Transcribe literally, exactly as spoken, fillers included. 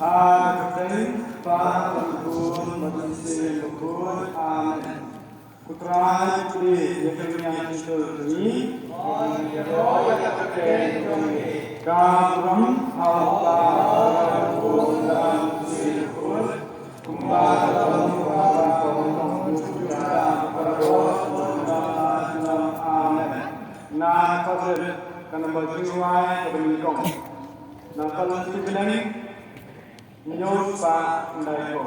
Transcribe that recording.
Ha ka kyrteng Kpa bad Khun bad Mynsiem Bakhuid. Amen. Ko Trai, plie ïa ka lynñiang shyntur jong ngi. Ka burom ha U Kpa bad U Khun bad U Mynsiem Bakhuid. Kumba ka long, kumba ka long, kumba ka long, kumba ka long. Amen. Na ka jingkren, ka namba jingrwai kaba nyngkong. Na ka long Stephen Eng, Hynñiew spah khyndai phew.